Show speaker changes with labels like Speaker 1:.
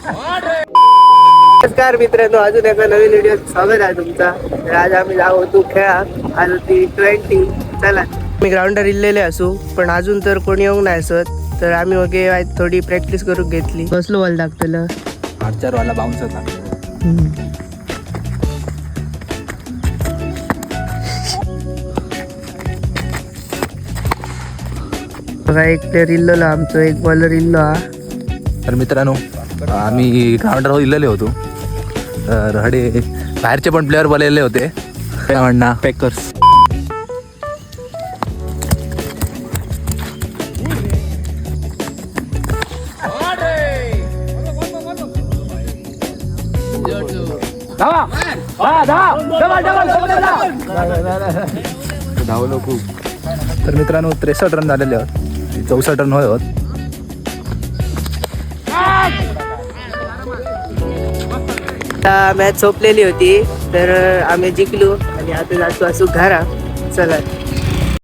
Speaker 1: नमस्कार मित्रांनो, अजून एका नवीन व्हिडिओ स्वागत आहे तुमचा. तर आज आम्ही जाऊ होतो खेळा. आज होती 20. चला, मी ग्राउंडर इल्लेले असू, पण अजून तर कोणी येऊक नाही असत. तर आम्ही वगैरे थोडी प्रॅक्टिस करून घेतली. कसलो बॉल दाखतलं?
Speaker 2: आडचार वाला बाउन्स होता.
Speaker 1: बघा, एक प्लेअर इल्लो आमचो, एक बॉलर इल्लो हा.
Speaker 2: तर मित्रांनो, आम्ही ग्राउंडवर इलेले होतो, तर हडे बाहेरचे पण प्लेअर बोलायले होते. काय म्हणणार पॅकर्स? धावलो खूप. तर मित्रांनो, 63 रन झालेले आहेत, 64 रन होय होत.
Speaker 1: आता मॅच संपलेली होती, तर आम्ही जिंकलो आणि आता जातो असू घरा. चला.